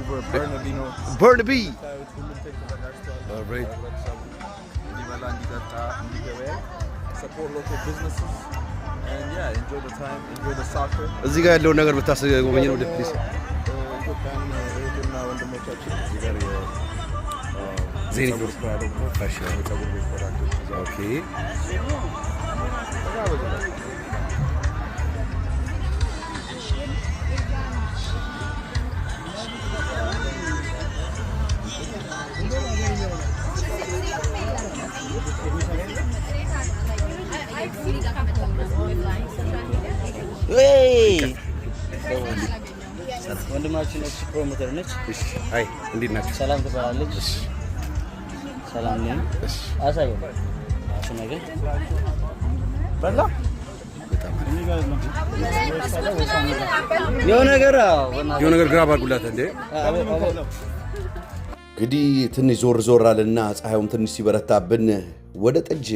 Vancouver Burnaby ነው። Burnaby። ታዩት ሁሉም tent ተዘጋጅቷል። Alright. ህብረተሰቡ እንዲበላ፣ እንዲጠጣ፣ እንዲገበያ፣ support local businesses and yeah, enjoy the time, enjoy the soccer. እዚህ ጋር ያለውን ነገር ብታስጎበኝ ነው please። ኢትዮጵያን እህትና ወንድሞቻችን እዚህ ጋር ዜኒት የፀጉር product ኦች፣ የፀጉር ቤት product ኦች ይዘዋል። ተጋበዙ። Hey! ወንድማችን ነች፣ promoter ነች። እሺ፣ አይ እንዴት ናቸው? ሰላም ትባላለች። ሰላም ነኝ። አሳየው እሱ ነገር በላ። የሆነ ነገር አዎ፣ በእናትህ። የሆነ ነገር grab አድርጉላት እንዴ። እንግዲህ ትንሽ ዞር ዞር አለና ፀሐዩም ትንሽ ሲበረታብን ወደ ጠጅ